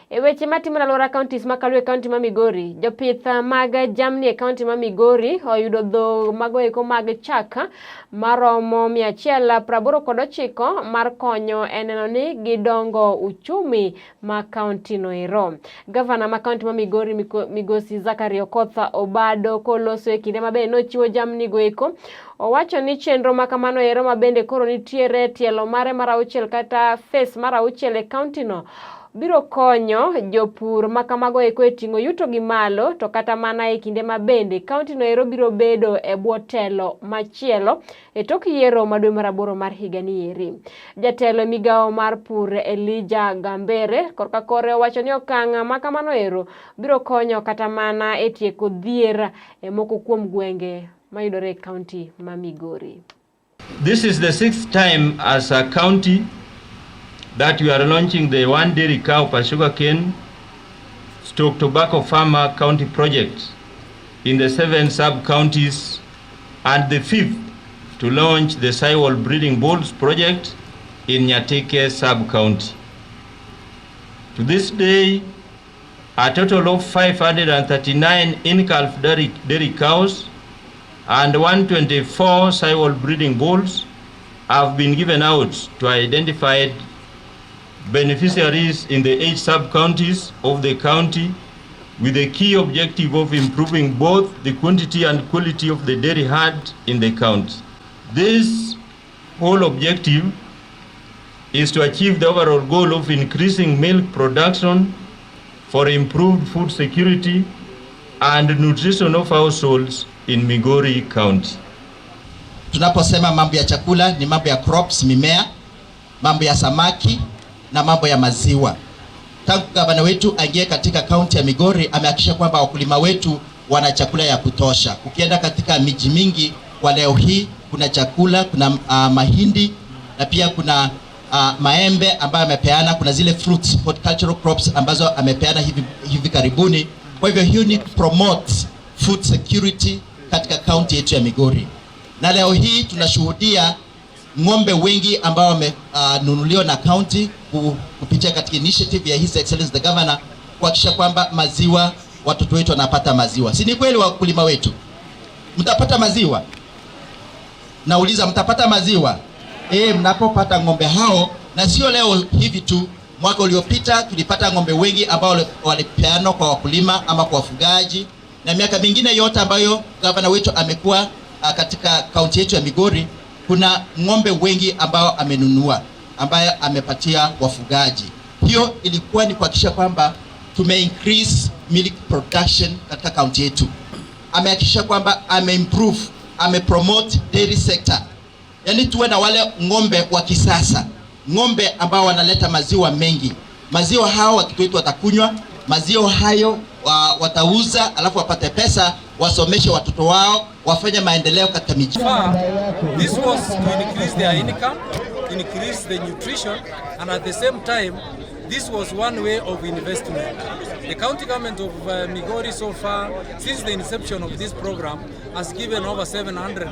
E weche matimore alwora counties ma Kalwe county ma Migori, jopith mag jamni e county ma Migori oyudo dhok mago eko mag chak maromo 189 mar konyo e neno ni gidongo uchumi ma county no ero. Gavana ma county ma Migori Migosi Zachary Okoth Obado koloso e kinde maber nochiwo jamni go eko. Owacho ni chenro ma kamano ero ma bende koro nitiere tielo mare mar auchiel kata phase mar auchiel e county no biro konyo jopur ma kamago eko e ting'o yuto gi malo to kata mana e kinde ma bende kaunti no ero biro bedo e bwo telo machielo e tok yiero ma dwe mar aboro mar higa ni eri. Jatelo e migawo mar pur Elijah Gambere korka kore owacho ni okang' ma kamano ero biro konyo kata mana e tieko dhier e moko kuom gwenge mayudore e kaunti ma Migori. This is the sixth time as a county that we are launching the One Dairy Cow per Sugarcane Stock Tobacco Farmer County Project in the 7 sub-counties, and the fifth to launch the Sahiwal Breeding Bulls Project in Nyatike sub-county. To this day, a total of 539 in-calf dairy cows and 124 Sahiwal breeding bulls have been given out to identified beneficiaries in the 8 sub-counties of the county, with the key objective of improving both the quantity and quality of the dairy herd in the county. This whole objective is to achieve the overall goal of increasing milk production for improved food security and nutrition of households in Migori County. Tunaposema mambo ya chakula ni mambo ya crops, mimea, mambo ya samaki na mambo ya maziwa. Tangu gavana wetu aingie katika kaunti ya Migori amehakikisha kwamba wakulima wetu wana chakula ya kutosha. Ukienda katika miji mingi kwa leo hii kuna chakula, kuna mahindi na pia kuna maembe ambayo amepeana, kuna zile fruits, horticultural crops ambazo amepeana hivi karibuni. Kwa hivyo hiyo ni promote food security katika kaunti yetu ya Migori. Na leo hii tunashuhudia ng'ombe wengi ambao wamenunuliwa na county kupitia katika initiative ya His Excellency the Governor kuhakikisha kwamba maziwa, watoto wetu wanapata maziwa. Si ni kweli wakulima wetu? Mtapata maziwa? Nauliza, mtapata maziwa? Mnapopata ng'ombe hao, na sio leo hivi tu, mwaka uliopita tulipata ng'ombe wengi ambao walipeanwa kwa wakulima ama kwa wafugaji, na miaka mingine yote ambayo gavana wetu amekuwa katika kaunti yetu ya Migori, kuna ng'ombe wengi ambao amenunua, ambayo amepatia wafugaji. Hiyo ilikuwa ni kuhakikisha kwamba tume increase milk production katika kaunti yetu. Amehakikisha kwamba ame improve, ame promote dairy sector. Yaani tuwe na wale ng'ombe wa kisasa, ng'ombe ambao wanaleta maziwa mengi. Maziwa hao watoto wetu watakunywa, maziwa hayo watauza, alafu wapate pesa, wasomeshe watoto wao, wafanye maendeleo katika miji. This was to increase their income, increase the nutrition, and at the same time, this was one way of investment. The county government of Migori so far, since the inception of this program, has given over 700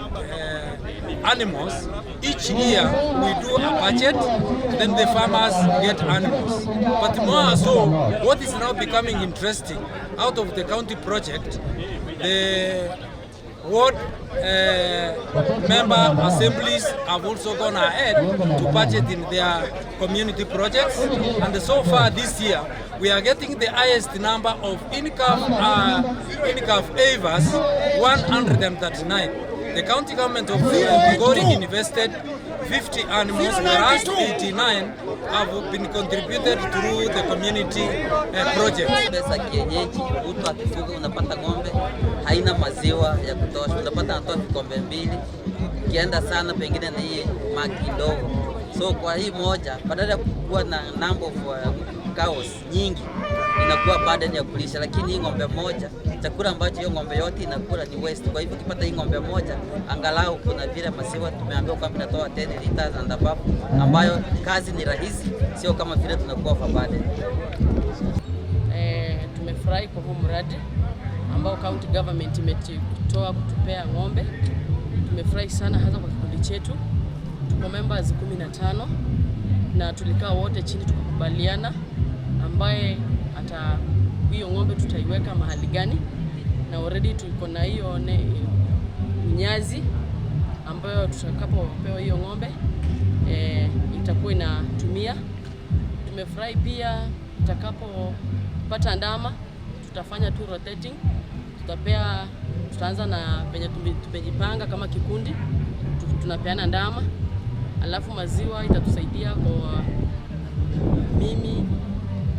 animals. Each year we do a budget, then the farmers get animals. But more so, what is now becoming interesting, out of the county project, the ward member assemblies have also gone ahead to budget in their community projects, and so far this year we are getting the highest number of in-calf heifers, 139. The county government of Migori invested 50 animals, whereas 89 have been contributed through the community project. Pesa kienyeji, mtu akifuga unapata ng'ombe haina maziwa ya kutosha, unapata anatoa vikombe mbili, ukienda sana pengine na hii magi ndogo. So kwa hii moja, badala ya kuwa na number of cows nyingi, inakuwa burden ya kulisha, lakini hii ng'ombe moja, chakula ambacho hiyo ng'ombe yote inakula ni waste. Kwa hivyo ukipata hii ng'ombe moja, angalau kuna vile maziwa tumeambiwa kwamba inatoa 10 liters and above, ambayo kazi ni rahisi, sio kama vile tunakuwa overburden. Tumefurahi kwa huu mradi ambao county government imetoa kutupea ng'ombe. Tumefurahi sana hasa kwa kikundi chetu. Tuko members 15 na tulikaa wote chini tukakubaliana, ambaye tutapata hiyo ng'ombe tutaiweka mahali gani, na already tuko na hiyo unyazi ambayo tutakapopewa hiyo ng'ombe itakuwa inatumia. Tumefurahi pia tutakapopata ndama tutafanya tu rotating, tutapea, tutaanza na penye tumejipanga kama kikundi, tunapeana ndama, alafu maziwa itatusaidia kwa mimi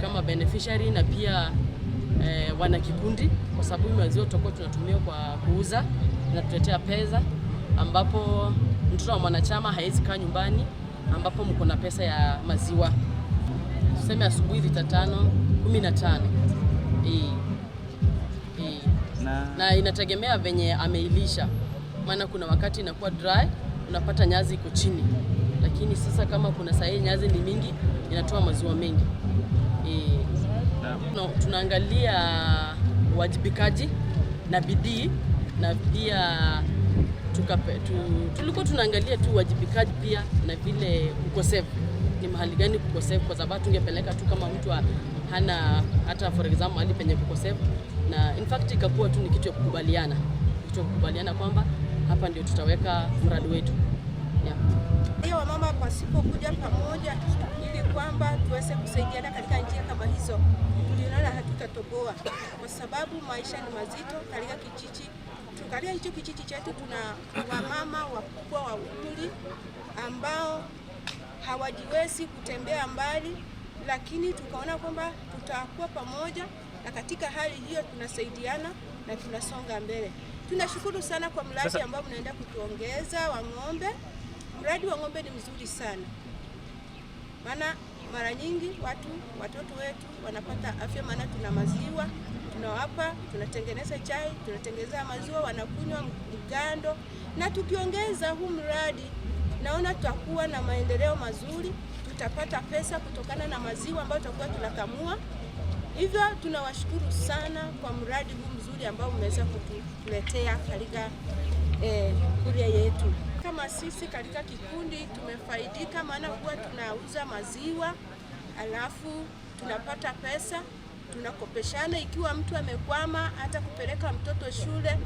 kama beneficiary na pia wana kikundi, kwa sababu maziwa tutakuwa tunatumia kwa kuuza na tuletea pesa, ambapo mtoto wa mwanachama hawezi kaa nyumbani ambapo mko na pesa ya maziwa. Tuseme asubuhi lita 5, 15. Na inategemea venye ameilisha, maana kuna wakati inakuwa dry, unapata nyazi iko chini, lakini sasa kama kuna sahihi nyazi ni mingi, inatoa maziwa mengi. No, tunaangalia uwajibikaji na bidii, na pia tulikuwa tunaangalia tu uwajibikaji pia na vile kukosefu ni mahali gani kukosefu, kwa sababu tungepeleka tu kama mtu hana hata for example mahali penye kukosefu, na in fact ikakuwa tu ni kitu ya kukubaliana, kitu ya kukubaliana kwamba hapa ndio tutaweka mradi wetu. Yeah. Hiyo wamama pasipokuja pamoja ili kwamba tuweze kusaidiana katika njia kama hizo, tuliona hatutatoboa, kwa sababu maisha ni mazito katika kijiji. Katika hicho kijiji chetu tuna wamama wakubwa wa umri ambao hawajiwezi kutembea mbali, lakini tukaona kwamba tutakuwa pamoja, na katika hali hiyo tunasaidiana na tunasonga mbele. Tunashukuru sana kwa mradi ambao mnaenda kutuongeza wa ng'ombe. Mradi wa ng'ombe ni mzuri sana, maana mara nyingi watoto wetu wanapata afya, maana tuna maziwa tunawapa, tunatengeneza chai, tunatengeneza maziwa, wanakunywa mgando. Na tukiongeza huu mradi, naona tutakuwa na maendeleo mazuri, tutapata pesa kutokana na maziwa ambayo tutakuwa tunakamua. Hivyo tunawashukuru sana kwa mradi huu mzuri ambao mmeweza kutuletea katika kuria yetu. Kama sisi katika kikundi tumefaidika, maana kuwa tunauza maziwa alafu tunapata pesa, tunakopeshana. Ikiwa mtu amekwama hata kupeleka mtoto shule,